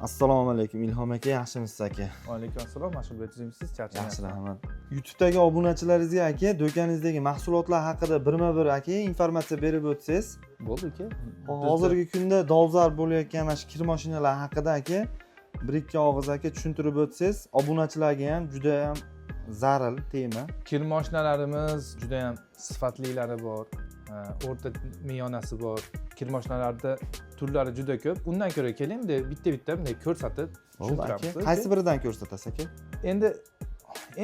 Assalomu alaykum, Ilhom aka, yaxshimisiz, aka? Alaykum assalom, Mashhurбек, tuzukmisiz? Yaxshi, rahmat. YouTube'dagi obunachilaringizga, aka, do'koningizdagi mahsulotlar haqida birma bir aka, informatsiya berib o'tsangiz. Bo'ldi, aka. Hozirgi kunda dolzarb bo'layotgan mana shu kir mashinalar haqida, aka, bir ikki og'iz, aka, tushuntirib o'tsangiz, obunachilarga ham juda ham zaril tema. Kir mashinalarimiz juda ham sifatlilari bor, o'rta miyonasi bor. Kir mashinalarida turlari juda ko'p. Undan ko'ra keling, bunday bitta bitta bunday ko'rsatib Bo'ldi, aka. tushuntiramiz. Qaysi biridan ko'rsatasiz, aka? Endi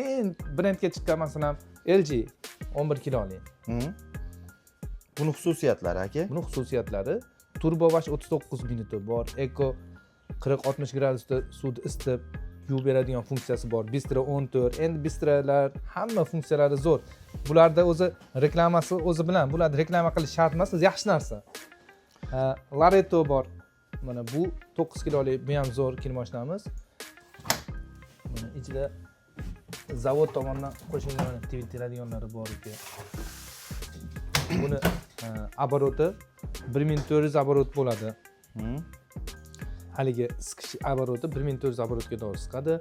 eng brendga chiqqan, masalan, LG 11 kiloli. Buni xususiyatlari, aka? Buni xususiyatlari: turbo wash 39 minuti bor, eco 40-60 gradusda suvni isitib yuvib beradigan funksiyasi bor, Bistro 14. Endi Bistrolar hamma funksiyalari zo'r. Bularda o'zi reklamasi o'zi bilan, bularni reklama qilish shart emas, o'zi yaxshi narsa. Lareto bor, mana bu 9 kiloli, bu ham zo'r kir mashinamiz. Mana ichida zavod tomonidan qo'shilgan, mana tvitiladiganlari bor ekan. Buni оборот i 1400 оборот bo'ladi. Haligi siqish оборот i 1400 оборот ga to'g'ri siqadi.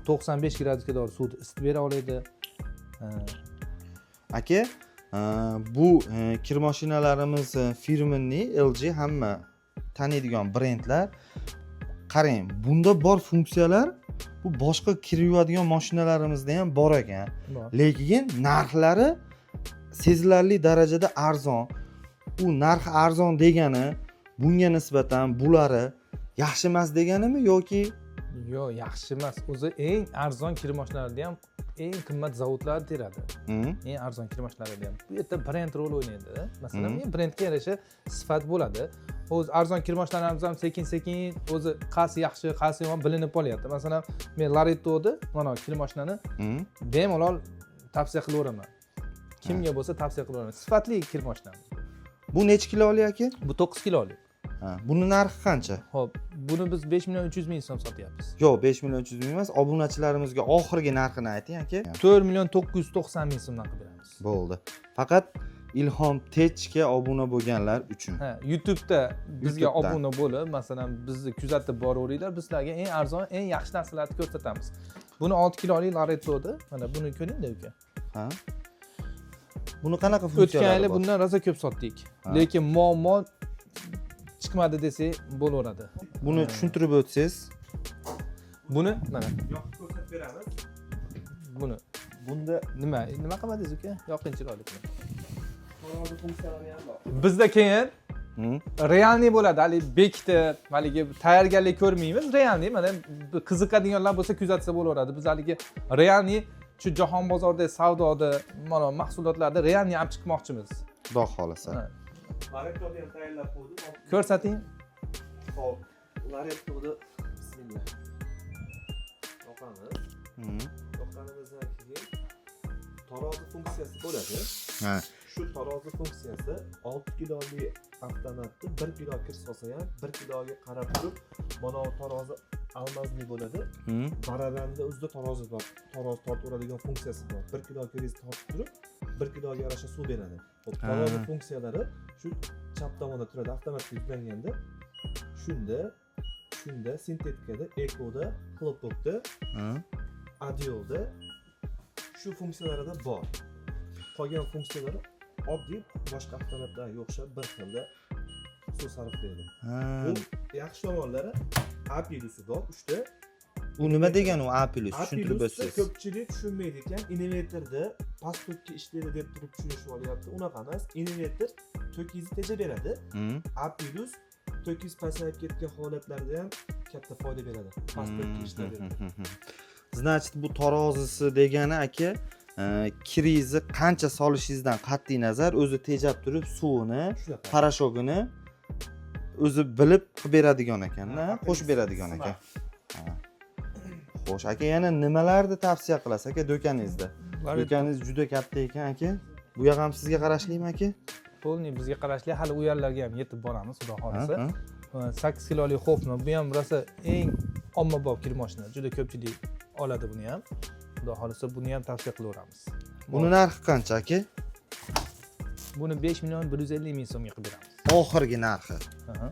95 gradusga to'g'ri suvni isitib bera oladi. Aka, bu kir mashinalarimiz фирменный LG, hamma taniydigan brendlar. Qarang, bunda bor funksiyalar bu boshqa kir yuvadigan mashinalarimizda ham bor ekan. Bor. Lekin narxlari sezilarli darajada arzon. U narxi arzon degani bunga nisbatan bulari yaxshi emas deganimi yoki? Yo'q, yaxshi emas. O'zi eng arzon kir mashinalarda ham eng qimmat zavodlar teradi. Eng arzon kir mashinalarda ham bu yerda brend rol o'ynaydi. Masalan, brendga yarasha sifat bo'ladi. O'zi arzon kir mashinalarimiz ham sekin sekin o'zi qaysi yaxshi, qaysi yomon bilinib qolyapti. Masalan, men Laretoni, mana kir mashinani bemalol tavsiya qilaveraman, kimga bo'lsa tavsiya qilaveraman. Sifatli kir mashinamiz. Bu nechi kiloli, aka? Bu 9 kiloli. Ha, buni narxi qancha? Ho'p, buni biz 5 300 000 so'm sotyapmiz. Yo'q, 5 300 000 emas, obunachilarimizga oxirgi narxini ayting, aka. 4 990 000 so'mdan qilib beramiz. Bo'ldi, faqat Ilhom Techga obuna bo'lganlar uchun. Ha, YouTube'da bizga YouTube'dan. obuna bo'lib, masalan, bizni kuzatib boraveringlar. Biz sizlarga eng arzon, eng yaxshi narsalarni ko'rsatamiz. Buni 6 kiloli Larettoda, mana buni ko'ringda, uka. Ha, buni qanaqa O'tgan funksiyalari yili bor? bundan rosa ko'p sotdik. Lekin muammo chiqmadi desak bo'laveradi. Buni tushuntirib o'tsangiz. Buni mana Yoqib ko'rsatib beramiz. Buni Bunda nima qilmadingiz, uka? Yoqing chiroyli qilib. tarozi funksiyalari ham bor. Bizda keyin реальный bo'ladi, haligi bekitib, haligi tayyorgarlik ko'rmaymiz, реальный. Mana, qiziqadiganlar bo'lsa, kuzatsa bo'laveradi. Biz haligi реальный shu jahon bozoridagi savdoda, mana mahsulotlarda реальный olib chiqmoqchimiz. Xudo xohlasa. Ha. Larettoni ham tayyorlab qo'ydim. Ko'rsating. Hop, Larettoni, bismillah. Yoqamiz. Yoqqanimizdan keyin tarozi funksiyasi bo'ladi. Shu tarozi funksiyasi 6 kiloli avtomatni 1 kilo kir solsa ham, 1 kiloga qarab turib, mana bu tarozi алмазный bo'ladi. Barabanda o'zida tarozi bor. Tarozi tortaveradigan funksiyasi bor. 1 kilo kiringizni tortib turib, 1 kiloga yarasha suv beradi. Hop, tarozi funksiyalari shu chap tomonda turadi avtomatga yuklanganda. Shunda sintetikada, ekoda, хлопок da, Adiolda shu funksiyalarida bor. Qolgan funksiyalari oddiy boshqa avtomatlarga o'xshab bir xilda suv sarflaydi. Bu yaxshi tomonlari A plusi bor, uchta. U nima degani u A plus? A Tushuntirib plusni o'tsangiz. ko'pchilik tushunmaydi ekan. Inverterda past tokka ishlaydi deb turib tushunishib olyapti. Unaqa emas. Inverter tokingizni tejab beradi. A plus tokingiz pasayib ketgan holatlarda ham katta foyda beradi. Past tokka ishlab beradi. Значит, bu tarozisi degani, aka, kiringizni qancha solishingizdan qat'iy nazar o'zi tejab turib suvini, Shunaqa. порошок ini o'zi bilib qilib beradigan ekanda, Ha, qo'shib beradigan ekan. Ha. Xo'sh, aka, yana nimalarni tavsiya qilasiz, aka, do'koningizda? Do'koningiz juda katta ekan, aka. Bu yoq ham sizga qarashlimi, aka? Полный bizga qarashli. Hali u yerlarga ham yetib boramiz, xudo xohlasa. Ha, ha. 8 kiloli Hofman, bu ham rosa eng ommabop kir moshina, juda ko'pchilik oladi buni ham. Xudo xohlasa, buni ham tavsiya qilaveramiz. Buni narxi qancha, aka? Buni 5 150 000 so'mga qilib beramiz. Oxirgi narxi. Aha.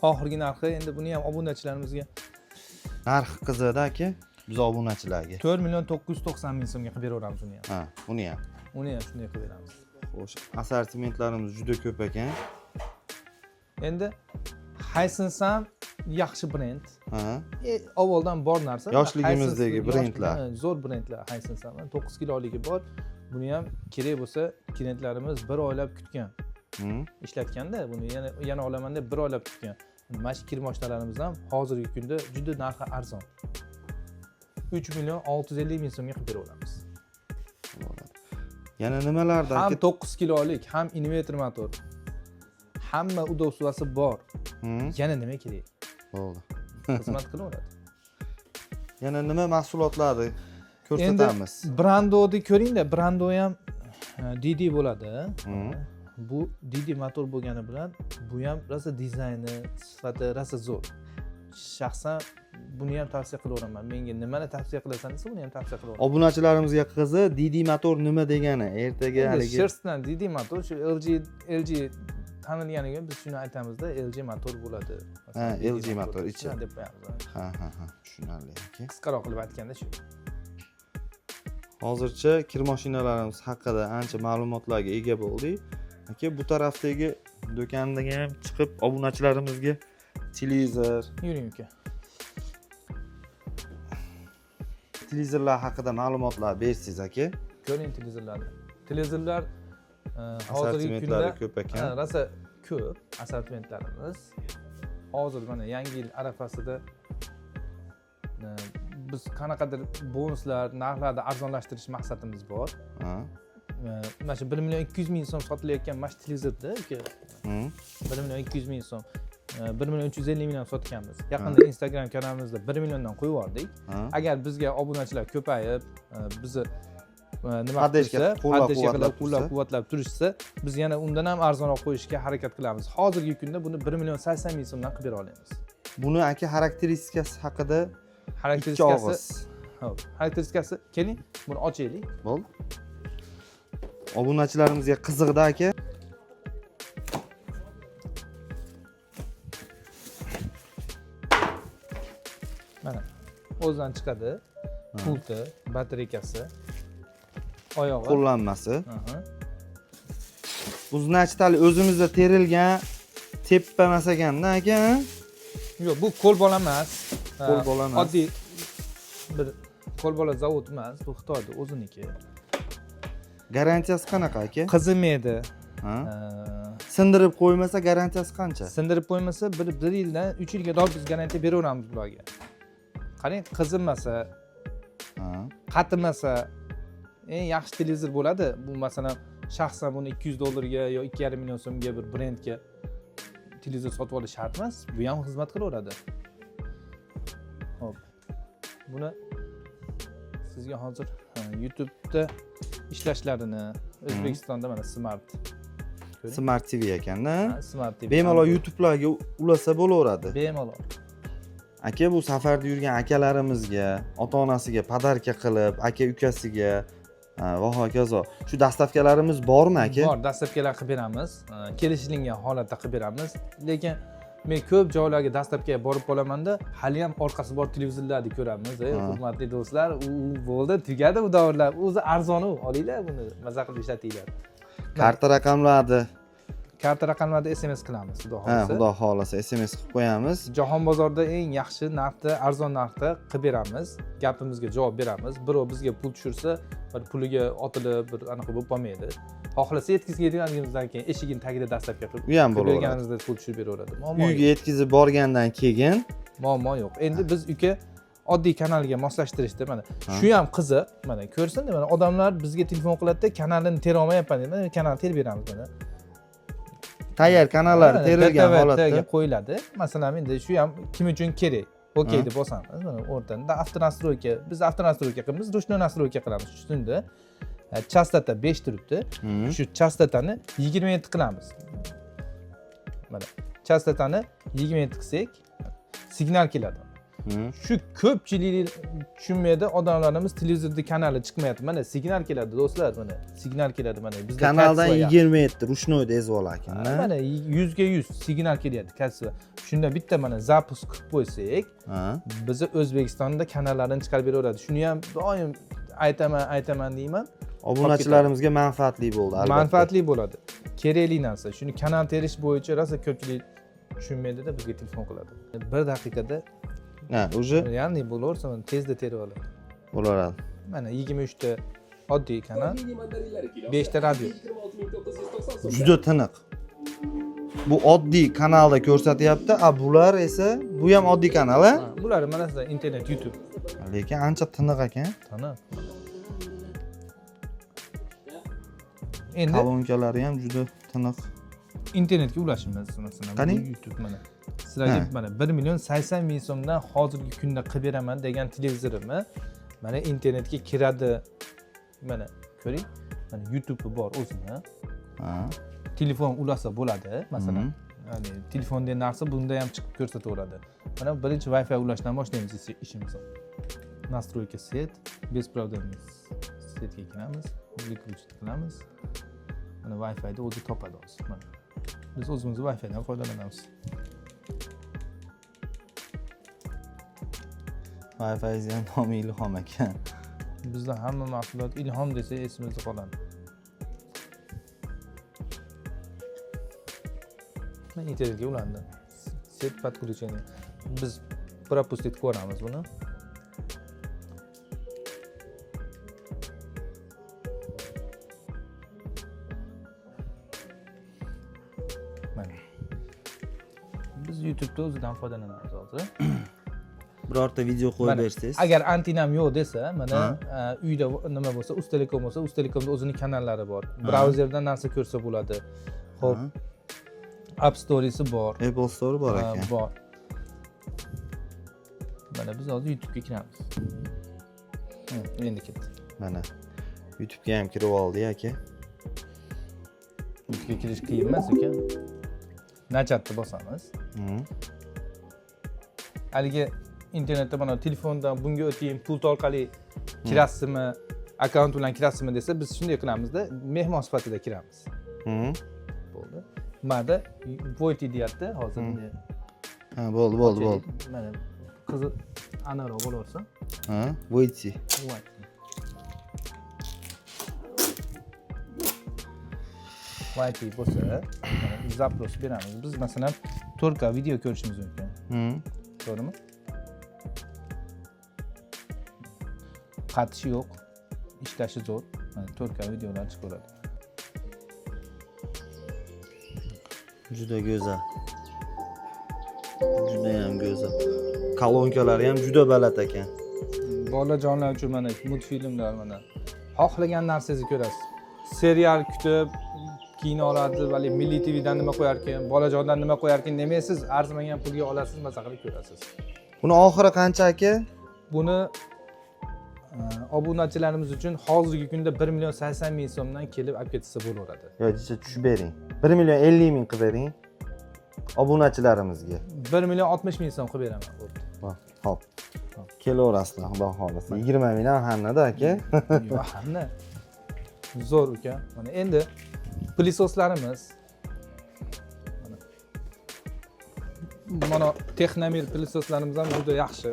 Oxirgi narxi endi buni ham obunachilarimizga Narxi qiziqda aka, biz obunachilarga. 4 million 990 ming so'mga qilib beraveramiz uni ham. Ha, uni ham. Uni ham shunday qilib beramiz. Xo'sh, assortimentlarimiz juda ko'p ekan. Endi Hisense ham yaxshi brend. Ha. Avvaldan bor narsa. Yoshligimizdagi Hisense- brendlar. Zo'r brendlar Hisense ham. 9 kiloligi bor. Buni ham kerak bo'lsa klientlarimiz bir oylab kutgan. Ishlatganda buni yana olaman deb bir oylab kutgan. Mana shu kir mashinalarimiz ham hozirgi kunda juda narxi arzon. 3 million 650 ming so'mga qilib beraveramiz. Bo'ladi. Yana nimalarda Ham aka? 9 kilolik, ham invertor motor. Hamma удобство si bor. Yana nima kerak? Bo'ldi. Xizmat qilaveradi. Yana nima mahsulotlarni ko'rsatamiz? Endi Brandoni ko'ringda, Brando ham DD bo'ladi. Bu DD motor bo'lgani bilan bu ham rosa dizayni, sifati rosa zo'r. Shaxsan buni ham tavsiya qilaveraman. Menga nimani tavsiya qilasan desa, buni ham tavsiya qilaveraman. Obunachilarimizga qiziq, DD motor nima degani? Ertaga haligi Sherstdan DD motor shu LG tanilganiga biz shuni aytamizda, LG motor bo'ladi. Ha, LG motor ichi. Deb qo'yamiz. Ha, tushunarli aka. Qisqaroq qilib aytganda shu. Hozircha kir mashinalarimiz haqida ancha ma'lumotlarga ega bo'ldik. Aka, bu tarafdagi do'konga ham chiqib obunachilarimizga televizor, Yuring uka. Televizorlar haqida ma'lumotlar bersangiz aka. Ko'ring televizorlarni. Televizorlar hozirgi Assortimentlari kunda ko'p ekan. Ha, rosa ko'p assortimentlarimiz. Hozir mana yangi yil arafasida biz qanaqadir bonuslar, narxlarni arzonlashtirish maqsadimiz bor. Ha. Mana shu 1 million 200 ming so'm sotilayotgan mana shu televizorda uka, 1 million 200 ming so'm, 1 million 350 ming ham sotganmiz. Yaqinda Instagram kanalimizda 1 milliondan qo'yib yubordik. Agar bizga obunachilar ko'payib, bizni nima Поддержка qilsa, qo'llab поддержка qilib, quvvatlab qo'llab tursa. Quvvatlab turishsa, biz yana undan ham arzonroq qo'yishga harakat qilamiz. Hozirgi kunda buni 1 million 80 ming so'mdan qilib bera olamiz. Buni aka xarakteristikasi haqida ikki Xarakteristikasi, og'iz. Xo'p, xarakteristikasi, keling, buni ochaylik. Bo'ldi. Obunachilarimizga qiziqda aka. Mana o'zidan chiqadi. Pulti, batareykasi, oyog'i. Qo'llanmasi. Aha. Bu значит hali o'zimizda terilgan teppa emas ekanda aka. Ha? Yo'q, bu qo'lbola emas. Qo'lbola emas. Oddiy bir qo'lbola zavod emas, bu Xitoyda o'ziniki. Garantiyasi qanaqa aka? Qizimaydi. Ha? Sindirib qo'ymasa garantiyasi qancha? Sindirib qo'ymasa bir yildan 3 yilga dor biz garantiya beraveramiz bularga. Qarang, qizimasa, qatimasa eng yaxshi televizor bo'ladi. Bu masalan, shaxsan buni 200 dollarga yo 2,5 million so'mga bir brendga televizor sotib olish shart emas. Bu ham xizmat qilaveradi. Xo'p. Buni sizga hozir YouTube'da ishlashlarini O'zbekistonda mana smart. Ko'ring. Smart TV ekanda. Ha, Smart TV. Bemalol YouTube'larga ulasa bo'laveradi. Bemalol. Aka, bu safarda yurgan akalarimizga, ota-onasiga подарка qilib, aka ukasiga va hokazo. Shu доставка larimiz bormi aka? Bor, доставка lar qilib beramiz. Kelishilgan holatda qilib beramiz. Lekin men ko'p joylarga доставка ga borib qolamanda, hali ham orqasi bor televizorlarni ko'ramiz. Ey, hurmatli do'stlar, u bo'ldi, tugadi u davrlar. O'zi arzon u, olinglar buni, maza qilib ishlatinglar. Karta raqamlarni Karta raqamlarida SMS qilamiz, xudo xohlasa. Xudo xohlasa SMS qilib qo'yamiz. Jahon bozorida eng yaxshi narxda, arzon narxda qilib beramiz. Gapimizga javob beramiz. Birov bizga pul tushirsa, bir puliga otilib, bir anaqa bo'lib qolmaydi. Xohlasa yetkazib kelganimizdan keyin eshigini tagida доставка qilib U ham qilib bo'laveradi. berganimizda pul tushirib beraveradi. Muammo Uyga yo'q. yetkazib borgandan keyin Muammo yo'q. Endi biz uka oddiy kanalga moslashtirishda mana shu ham qiziq. Mana ko'rsin, mana odamlar bizga telefon qiladida, kanalini tera olmayapman deydi. Mana kanalni terib beramiz mana. Tayyor kanallar Mana terilgan DTV holatda ga qo'yiladi. Masalan, endi shu ham kim uchun kerak? Okey deb bosamiz. Mana o'rtada автонастройка. Biz автонастройка qilamiz, ручной настройка qilamiz. Shunda частота 5 turibdi. Shu частота ni 27 qilamiz. Mana частота ni 27 qilsak, signal keladi. Shu ko'pchilik tushunmaydi, odamlarimiz televizorda kanali chiqmayapti. Mana signal keladi do'stlar, mana signal keladi mana bizda Kanaldan качество yaxshi. 27 ручной da ezib olar ekan. Mana 100% signal kelyapti, качество. Shunda bitta mana запуск qilib qo'ysak, bizni O'zbekistonda kanallarni chiqarib beraveradi. Shuni ham doim aytaman, aytaman deyman. Obunachilarimizga manfaatli bo'ldi albatta. Manfaatli bo'ladi. Kerakli narsa. Shuni kanal terish bo'yicha rosa ko'pchilik tushunmaydida, bizga telefon qiladi. Bir daqiqada Ha, уже ya'ni bo'laversa, mana tezda terib oladi. bo'laveradi. Mana 23 ta oddiy kanal, 5 ta radio. Juda tiniq. Bu oddiy kanalda ko'rsatyapti, a bular esa bu ham oddiy kanal, a? Ha, bular mana sizlar internet, YouTube. Lekin ancha tiniq ekan. Tiniq. Endi Kolonkalari ham juda tiniq. Internetga ulashimiz masalan, Qani? Bu YouTube mana. Sizlarga mana 1 million 80 ming so'mdan hozirgi kunda qilib beraman degan televizorimni mana internetga kiradi. Mana ko'ring. Mana YouTube bor o'zini. Telefon ulasa bo'ladi, masalan. Ya'ni telefon degan narsa bunda ham chiqib ko'rsataveradi. Mana birinchi Wi-Fi ulashdan boshlaymiz ishimizni. Настройка сеть, беспроводной сеть ga kiramiz, выключить qilamiz. Mana Wi-Fi'da o'zi topadi hozir. Mana biz o'zimiz Wi-Fi'dan foydalanamiz. Wi-Fi ham nomi Ilhom ekan. Bizda hamma mahsulot Ilhom desa esimizda qoladi. Mana internetga ulandi. Сеть подключение. Biz пропустить ko'ramiz buni. Mana. Biz YouTube'da o'zidan foydalanamiz hozir. Birorta video qo'yib Mana, bersangiz. agar antenam yo'q desa, mana uyda nima bo'lsa, Uztelecom bo'lsa, Uztelecomda o'zini kanallari bor. Brauzerdan narsa ko'rsa bo'ladi. Xo'p, App Store'si bor. Apple Store bor Ha, ekan. bor. Mana biz hozir YouTube'ga kiramiz. Endi ketdi. Mana YouTube'ga ham kirib oldi aka. YouTube'ga kirish qiyin emas ekan. Начать ni bosamiz. Haligi internetda mana telefondan bunga o'ting, pult orqali kirasizmi, akkaunt bilan kirasizmi desa, biz shunday qilamizda, mehmon sifatida kiramiz. Bo'ldi. Mana войти deyapti hozir. Ha, bo'ldi, bo'ldi, bo'ldi. Mana qizil anaroq bo'laversin. Ha, выйти. Войти. Войти bo'lsa, mana запрос beramiz. Biz masalan 4K video ko'rishimiz mumkin. To'g'rimi? Qatishi yo'q, ishlashi zo'r. Mana 4K videolar chiqaveradi. Juda go'zal. Juda ham go'zal. Kolonkalari ham juda baland ekan. Bolajonlar uchun mana multfilmlar, mana xohlagan narsangizni ko'rasiz. Serial kutib kino oladi, haligi Milliy TVdan nima qo'yarkan, bolajondan nima qo'yarkan demaysiz, arzimagan pulga olasiz, maza qilib ko'rasiz. Buni oxiri qancha aka? Buni obunachilarimiz uchun hozirgi kunda 1 million 80 ming so'mdan kelib olib ketsa bo'laveradi. Yo, jicha tushib bering. 1 million 50 ming qilib bering. Obunachilarimizga. 1 million 60 ming so'm qilib beraman, bo'pti. Xo'p. Kelaverasizlar, xudo xohlasa. 20 ming ham hammada aka. Yo'q, hamma. Zo'r uka. Mana endi пылесос larimiz. Mana. Mana Texnomir пылесос larimiz ham juda yaxshi.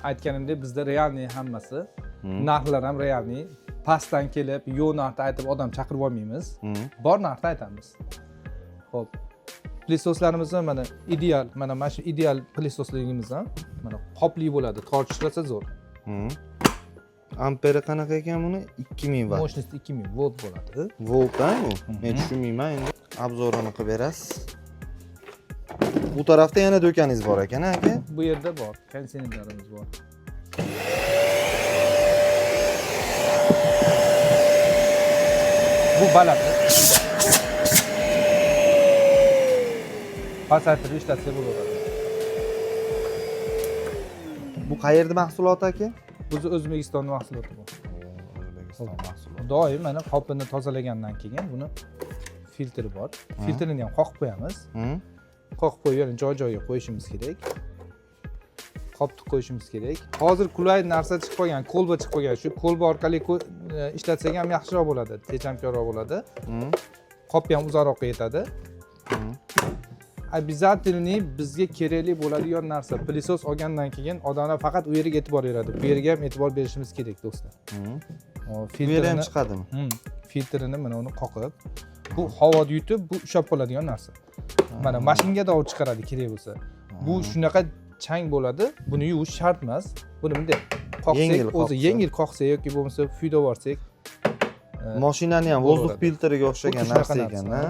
Aytganimdek, bizda реальный hammasi. Narxlar ham реальный. Pastdan kelib, yo'q narxni aytib odam chaqirib olmaymiz. Bor narxni aytamiz. Xo'p. Пылесос larimiz ham mana ideal, mana shu ideal пылесос ligimiz ham mana qopli bo'ladi, tortishsa zo'r. Amperi qanaqa ekan buni? 2000 vatt. Мощность 2000 volt bo'ladi. Volt a bu? Men tushunmayman endi. Обзор ini qilib berasiz. Bu tarafda yana do'koningiz bor ekan, aka? Bu yerda bor, konditsionerlarimiz bor. Bu baland. Pasaytirib ishlatsa bo'laveradi. Bu qayerda mahsuloti aka? Bizni O'zbekiston mahsuloti bu. O'zbekiston mahsuloti. Doim mana qopini tozalagandan keyin buni filtri bor. Filtrini ham qoqib qo'yamiz. Qoqib qo'yib, yana joy-joyiga qo'yishimiz kerak. Qopni qo'yishimiz kerak. Hozir qulay narsa chiqib qolgan, kolba chiqib qolgan. Shu kolba orqali ishlatsak ham yaxshiroq bo'ladi, tejamkorroq bo'ladi. Qop ham uzoqroqqa yetadi. Обязательно bizga kerakli bo'ladigan narsa пылесос olgandan keyin odamlar faqat u yerga e'tibor beradi. Bu yerga ham e'tibor berishimiz kerak, do'stlar. Bu yerga ham chiqadimi? Filtrini mana uni qoqib, bu havoni yutib, bu ushlab qoladigan narsa. Mana mashinga da olib chiqaradi kerak bo'lsa. Bu shunaqa chang bo'ladi, buni yuvish shart emas. Buni bunday qoqsak, o'zi yengil qoqsak yoki bo'lmasa fuyda yuborsak, Mashinani ham воздух filtriga o'xshagan narsa ekan, ha?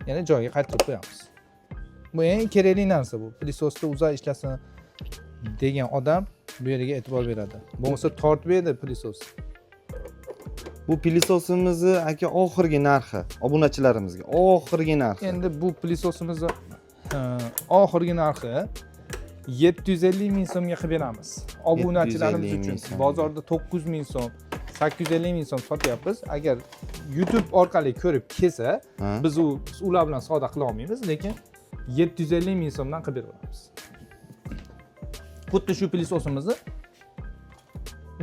Yana joyiga qaytarib qo'yamiz. Bu eng kerakli narsa bu. Пылесос da uzoq ishlasin degan odam bu yerga e'tibor beradi. Bo'lmasa tortmaydi пылесос. Bu пылесос imizni aka oxirgi narxi obunachilarimizga, oxirgi narxi. Endi bu пылесос imizni oxirgi narxi 750 ming so'mga qilib beramiz. Obunachilarimiz uchun bozorda 900 ming so'm, 850 ming so'm sotyapmiz. Agar YouTube orqali ko'rib kelsa, biz ular bilan savdo qila olmaymiz, lekin 750 ming so'mdan qilib beramiz. Xuddi shu пылесос imizni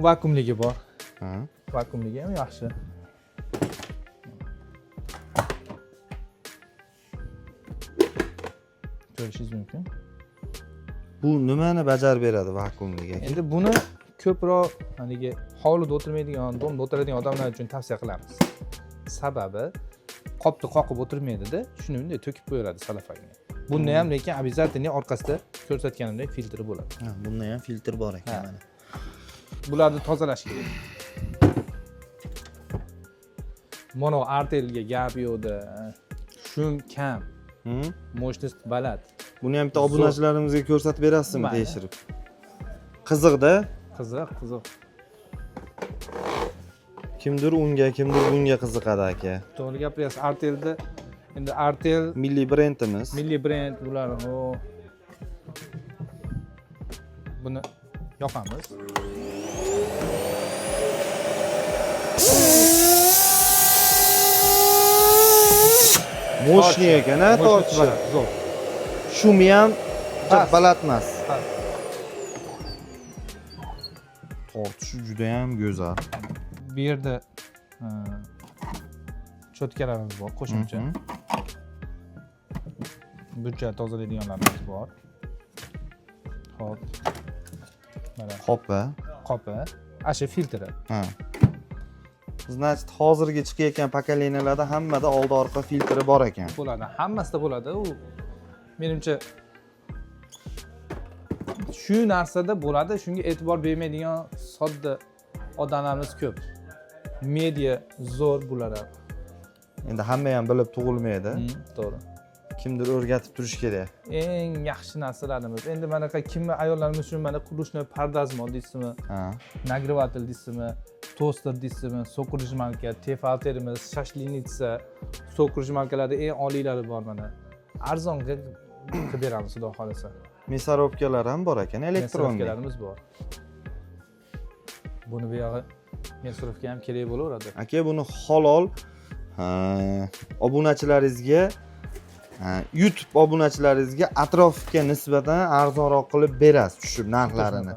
vakuumligi bor. Vakuumligi ham yaxshi. Ko'rishingiz mumkin. Bu nimani bajarib beradi vakuumligi? Endi buni ko'proq haligi hovlida o'tirmaydigan, domda o'tiradigan odamlar uchun tavsiya qilamiz. Sababi qopni qoqib o'tirmaydida, shuni bunday to'kib qo'yaveradi salafanga. Bunda ham lekin обязательно orqasida ko'rsatganimdek filtri bo'ladi. Ha, bunda ham filtr bor ekan mana. Bularni tozalash kerak. Mono Artelga gap yo'qda. Шум kam, мощность baland. Buni ham bitta obunachilarimizga ko'rsatib berasizmi tekshirib? Qiziqda. Qiziq, qiziq. Kimdir unga, kimdir bunga qiziqadi aka. To'g'ri gapiryapsiz. Artelda endi Artel milliy brendimiz. Milliy brend bular. O. Buni yoqamiz. Мощный ekan, ha, tortishi. Zo'r. Шум i ham Past. baland emas. Past. Tortishi juda ham go'zal. Bu yerda щётка larimiz bor qo'shimcha. Burchak tozalaydiganlarimiz bor. Xo'p. Mana Qopi. Qopi. Asha filtri. Ha. Значит, hozirgi chiqayotgan поколения larda hammada oldi orqa filtri bor ekan. Bo'ladi. Hammasida bo'ladi. U menimcha shu narsada bo'ladi. Shunga e'tibor bermaydigan sodda odamlarimiz ko'p. Media zo'r bular ham. Endi hamma ham bilib tug'ilmaydi. To'g'ri. Kimdir o'rgatib turish kerak. Eng yaxshi narsalarimiz. Endi manaqa kimni ayollarimiz uchun mana ручной pardazmol deysizmi, нагреватель deysizmi, toster deysizmi, соковыжималка, tefalterimiz, шашлычница, соковыжималка larda eng oliylari bor mana. Arzonga qilib beramiz, xudo xohlasa. Мясорубка lar ham bor ekan, elektron. Мясорубка larimiz bor. Buni buyog'i мясорубка ham kerak bo'laveradi. Aka, buni halol obunachilaringizga, YouTube obunachilaringizga atrofga nisbatan arzonroq qilib berasiz tushib narxlarini.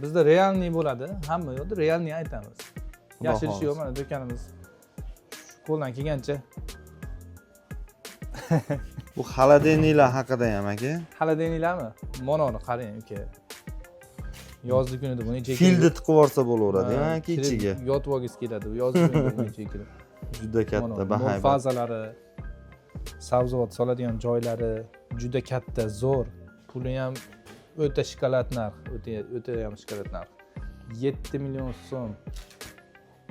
Bizda реальный bo'ladi, hamma yoqda реальный aytamiz. Xudo Yashirish yo'q, xohlasa. Mana do'konimiz qo'ldan kelgancha. Bu холодильник lar haqida ham aka. Холодильник larmi? Mana qarang uka. Yozgi kunida buni ichiga Filni tiqib yuborsa bo'laveradi, Ha, ha, kirib ichiga. Yotib olgisi keladi, bu yozgi kunida buni ichiga kirib. Juda katta Mana bahaybat. fazalari, sabzavot soladigan joylari juda katta, zo'r. Puli ham o'ta shokolad narx, o'ta o'ta ham shokolad narx. 7 million so'm.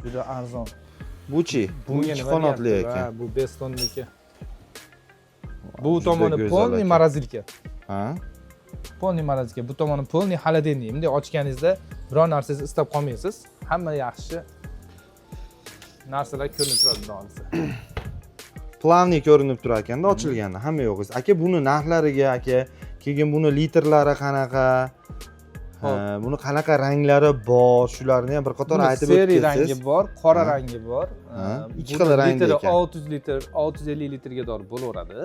Juda arzon. Buchi, bu Bunga ikki nima qanotli deyapti? ekan. Ha, bu Bestonniki. Bu Juda tomoni go'zal полный ekan. морозилка. Ha? Полный морозилка. Bu tomoni полный холодильник. Bunday ochganingizda biror narsangizni istab qolmaysiz. Hamma yaxshi narsalar ko'rinib turadi, xudo xohlasa. Плавный ko'rinib turar ekanda ochilganda hamma yo'g'ingiz. Aka, buni narxlariga aka, keyin buni litrlari qanaqa? Hop. Ha, buni qanaqa ranglari bor? Shularni ham bir qator Buni aytib o'tib серый rangi ketsangiz. bor, qora Ha. rangi bor. Ha, ikki Buni xil rangda litri ekan. 600 litr, 650 litrga dor bo'laveradi.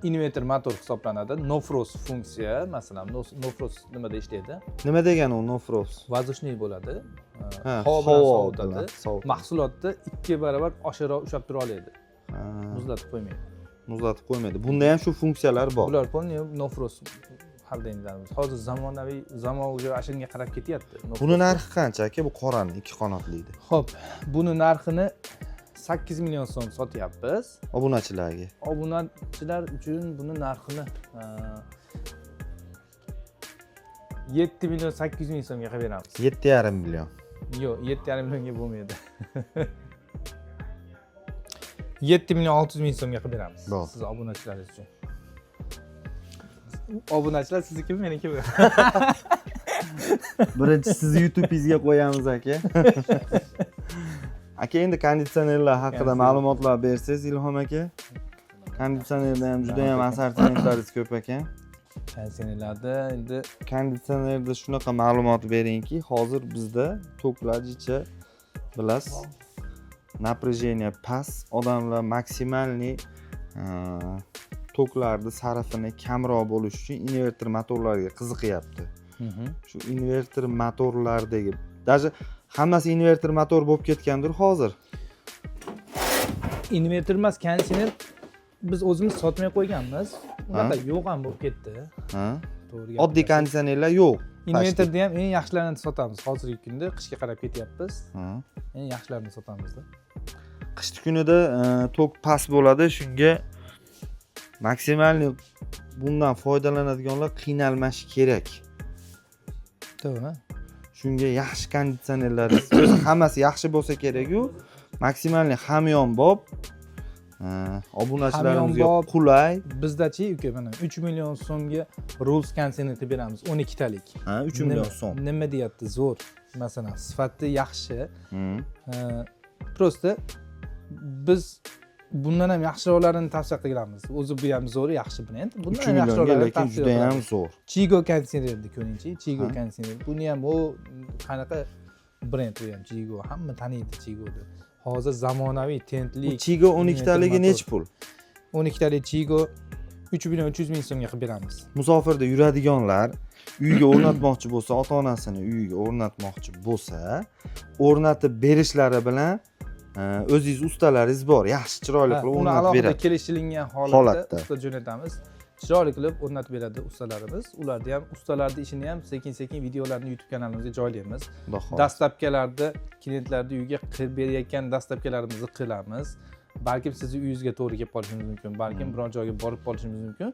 Inverter motor hisoblanadi. No frost funksiya, masalan, no frost nimada ishlaydi? Nima degani u no frost? Воздушный bo'ladi. Ha, havo bilan havo sovutadi. Bilan sovutadi. Mahsulotni 2 barobar oshiqroq ushlab tura oladi. Ha, Muzlatib qo'ymaydi. Muzlatib qo'ymaydi. Bunda ham shu funksiyalar bor. Bular полный no frost холодильник larimiz. Hozir zamonaviy zamon уже shunga qarab ketyapti. No Buni frost. Narxi qancha, aka, bu qorani, ikki qanotliydi? Xo'p, buni narxini 8 million so'm sotyapmiz. Obunachilarga. Obunachilar uchun buni narxini 7 million 800 ming so'mga qilib beramiz. 7,5 million. Yo'q, 7,5 millionga bo'lmaydi. 7 million 600 ming so'mga qilib beramiz. Bo'ldi. Siz obunachilaringiz uchun. Obunachilar siznikimi, menikimi? Birinchi sizni YouTube'ingizga qo'yamiz, aka. Aka, endi konditsionerlar haqida Konditsioner. Ma'lumotlar bersangiz, Ilhom aka. Konditsionerda ham juda ham assortimentlaringiz ko'p ekan. Konditsionerlarda endi Konditsionerda shunaqa ma'lumot beringki, hozir bizda toklar jicha, bilasiz, напряжение past, odamlar максимальный toklarni sarfini kamroq bo'lishi uchun inverter motorlarga qiziqyapti. Shu inverter motorlardagi, даже hammasi inverter motor bo'lib ketgandir hozir. Inverter emas, konditsioner biz o'zimiz sotmay qo'yganmiz. Unaqa yo'q ham bo'lib ketdi. Ha? To'g'ri Oddiy gapirasiz. Konditsionerlar yo'q. Inverterda ham eng yaxshilarini sotamiz. Hozirgi kunda qishga qarab ketyapmiz. Ha. Eng yaxshilarini sotamizda. Qishni kunida tok past bo'ladi, shunga максимальный bundan foydalanadiganlar qiynalmashi kerak. To'g'ri. Shunga yaxshi konditsionerlar, o'zi hammasi yaxshi bo'lsa kerak-u, максимальный hamyonbop, obunachilarimizga Hamyonbop. Qulay. Bizdachi, uka, mana 3 million so'mga Rolls konditsioner qilib beramiz, 12 talik. Ha, 3 million so'm. Nima deyapti? Zo'r. Masalan, sifati yaxshi. Просто biz bundan ham yaxshiroqlarini tavsiya qilamiz. O'zi bu ham zo'r, yaxshi brend. Bundan 3 ham millionga yaxshiroqlarini lekin tavsiya juda ham qilamiz. Zo'r. Chigo konditsionerni ko'ringchi, Chigo Ha. konditsioner. Buni ham u qanaqa brend bu ham Chigo, hamma taniydi Chigoni. Hozir zamonaviy tentli Bu Chigo 12 taligi motor. nechi pul? 12 talik Chigo 3 million 300 ming so'mga qilib beramiz. Musofirda yuradiganlar uyga o'rnatmoqchi bo'lsa, ota onasini uyiga o'rnatmoqchi bo'lsa, o'rnatib berishlari bilan o'zingiz ustalaringiz bor, yaxshi chiroyli Ha, qilib uni o'rnatib alohida beradi. kelishilingan holatda Holatda. usta jo'natamiz. Chiroyli qilib o'rnatib beradi ustalarimiz. Ularni ham, ustalarni ishini ham sekin-sekin videolarni YouTube kanalimizga joylaymiz. Xudo xohlasa. Доставка larni klientlarni uyiga qilib berayotgan доставка larimizni qilamiz. Balkim sizni uyingizga to'g'ri kelib qolishimiz mumkin, balkim biror joyga borib qolishimiz mumkin.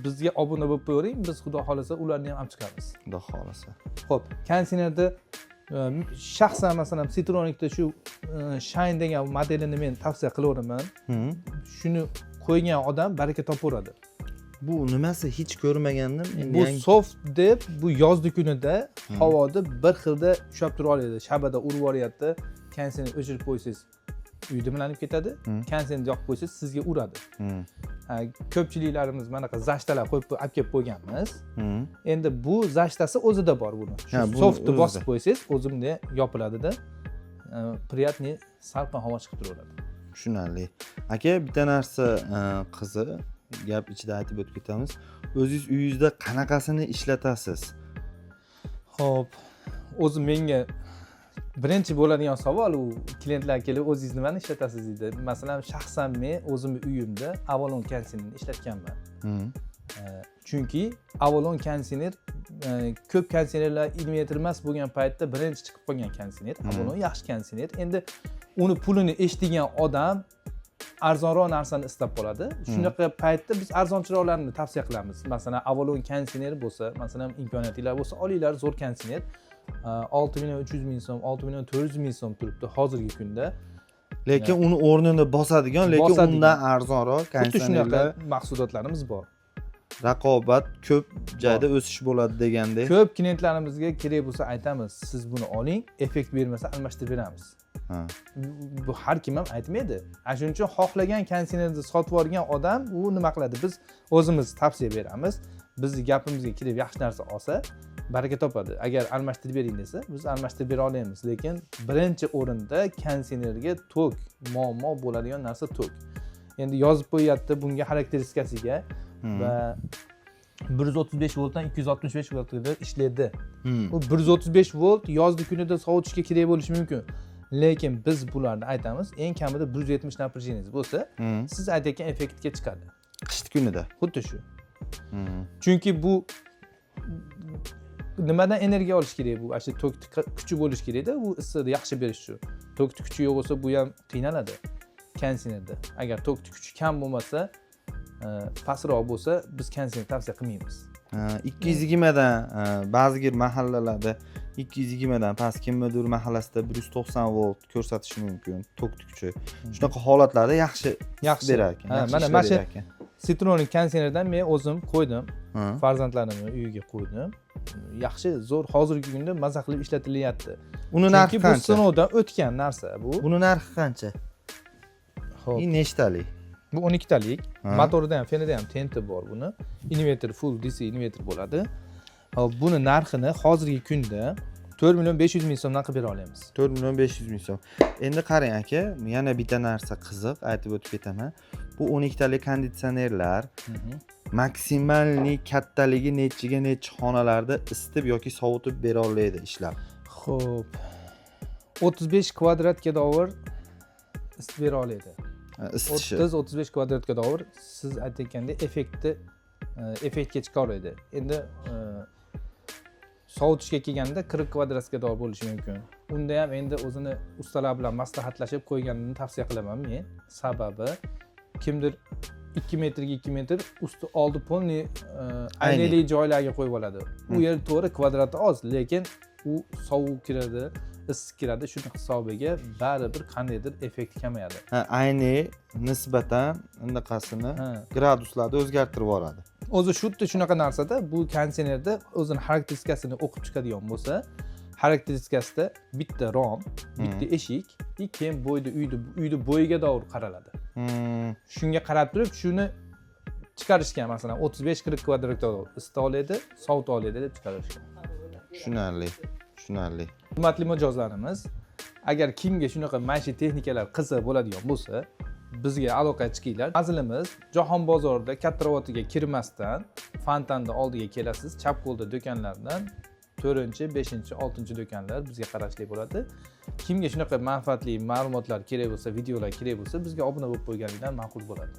Bizga obuna bo'lib qo'yavering, biz xudo xohlasa ularni ham olib chiqamiz. Xudo xohlasa. Xo'p, konditsionerda shaxsan, masalan, Citronikda shu Shine degan modelini men tavsiya qilaveraman. Shuni qo'ygan odam baraka topaveradi. Bu nimasi, hech ko'rmagandim. Endi Bu soft deb, bu yozdi kunida havoda bir xilda ushlab tura oladi. Shabada urib yuboryapti. Konditsioner o'chirib qo'ysangiz uy dimlanib ketadi. Konditsionerni yoqib qo'ysangiz sizga uradi. Ha, ko'pchiliklarimiz manaqa защита lar qo'yib olib kelib qo'yganmiz. Endi bu защита si o'zida bor buni. Shu Ha, buni softni o'zida. bosib qo'ysangiz o'zi bunday yopiladida, приятный salqin havo chiqib turaveradi. Tushunarli. Aka, bitta narsa qiziq, gap ichida aytib o'tib ketamiz. O'zingiz uyingizda qanaqasini ishlatasiz? Xo'p, o'zi menga birinchi bo'ladigan savol u klientlar kelib o'zingiz nimani ishlatasiz deydi. Masalan, shaxsan men o'zimni uyimda Avalon konditsionerini ishlatganman. Chunki Avalon konditsioner ko'p konditsionerlar inverter emas bo'lgan paytda birinchi chiqib qolgan konditsioner. Avalon yaxshi konditsioner. Endi uni pulini eshitgan odam arzonroq narsani istab qoladi. Shunaqa paytda biz arzonchiroqlarini tavsiya qilamiz. Masalan, Avalon konditsioner bo'lsa, masalan, imkoniyatinglar bo'lsa, olinglar, zo'r konditsioner. 6 million 300 ming so'm, 6 million 400 ming so'm turibdi hozirgi kunda. Lekin uni o'rnini bosadigan, lekin Bosadigan. undan arzonroq Xuddi shunaqa konditsionerlar mahsulotlarimiz bor. Raqobat ko'p joyda o'sish bo'ladi degandek. Ko'p klientlarimizga kerak bo'lsa aytamiz, siz buni oling, effekt bermasa almashtirib beramiz. Bu har kim ham aytmaydi. Ana shuning uchun xohlagan konditsionerni sotib olgan odam u nima qiladi? Biz o'zimiz tavsiya beramiz. Bizni gapimizga kelib yaxshi narsa olsa, baraka topadi. Agar almashtirib bering desa, biz almashtirib bera olmaymiz. Lekin birinchi o'rinda konditsionerga tok, muammo bo'ladigan narsa tok. Endi yozib qo'yyapti bunga xarakteristikasiga va 135 voltdan 265 voltgacha ishlaydi. Bu 135 volt yozgi kunida sovutishga kerak bo'lishi mumkin. Lekin biz bularni aytamiz, eng kamida 170 напряжение bo'lsa, siz aytayotgan effektga chiqadi. Qishni kunida. Xuddi shu. Chunki bu nimadan energiya olish kerak bu? Ana shu tokni kuchi bo'lishi kerakda, bu issiqni yaxshi berish uchun. Tokni kuchi yo'q bo'lsa, bu ham qiynaladi konditsionerda. Agar tokni kuchi kam bo'lmasa, pastroq bo'lsa, biz konditsioner tavsiya qilmaymiz. Ha, 220 dan ba'zi bir mahallalarda 220 dan past, kimnidir mahallasida 190 volt ko'rsatishi mumkin tokni kuchi. Shunaqa holatlarda yaxshi Yaxshi. berar ekan. Ha, Yaxshi mana ishlab mana shu berar ekan. Citroen konditsionerdan men o'zim qo'ydim. Farzandlarimni uyiga qo'ydim. Yaxshi, zo'r, hozirgi kunda maza qilib ishlatilyapti. Uni narxi Chunki bu qancha? sinovdan o'tgan narsa bu. Buni narxi qancha? Xo'p. И nechtalik? Bu 12 talik. Ha. Motorida ham, fenida ham tenti bor buni. Inverter full DC inverter bo'ladi. Hop, buni narxini hozirgi kunda 4 million 500 ming so'mdan qilib bera olamiz. 4 million 500 ming so'm. Endi qarang aka, yana bitta narsa qiziq, aytib o'tib ketaman. Bu 12 talik konditsionerlar максимальный kattaligi nechiga nechi xonalarda isitib yoki sovutib bera oladi ishlab? Xo'p. 35 kvadratga dovur isitib bera oladi. Ha, isitishi. 30-35 kvadratga dovur siz aytayotgandek effektni effektga chiqa oladi. Endi sovutishga kelganda 40 kvadratga dovur bo'lishi mumkin. Unda ham endi o'zini ustalar bilan maslahatlashib qo'yganini tavsiya qilaman men. Sababi kimdir 2 metrga 2 metr usti oldi полный aynali joylarga qo'yib oladi. U yer to'g'ri kvadrati oz, lekin u sovuq kiradi, issiq kiradi. Shuni hisobiga baribir qandaydir effekt kamayadi. Ha, ayni nisbatan anaqasini graduslarda o'zgartirib yuboradi. O'zi shu yerda shunaqa narsada bu konditsionerda o'zini xarakteristikasini o'qib chiqadigan bo'lsa, xarakteristikasida bitta rom, bitta eshik, и keyin bo'yni uyni bo'yiga to'g'ri qaraladi. Shunga qarab turib shuni chiqarishgan, masalan, 35-40 kvadrat isita oladi, sovuta oladi deb chiqarishgan. Tushunarli. Tushunarli. Hurmatli mijozlarimiz, agar kimga shunaqa maishiy texnikalar qiziq bo'ladigan bo'lsa, bizga aloqaga chiqinglar. Manzilimiz Jahon bozorida Katta kirmasdan fontanni oldiga kelasiz, chap qo'lda do'konlardan 4, 5, 6 do'konlar bizga qarashli bo'ladi. Kimga shunaqa manfaatli ma'lumotlar kerak bo'lsa, videolar kerak bo'lsa, bizga obuna bo'lib qo'yganinglar ma'qul bo'ladi.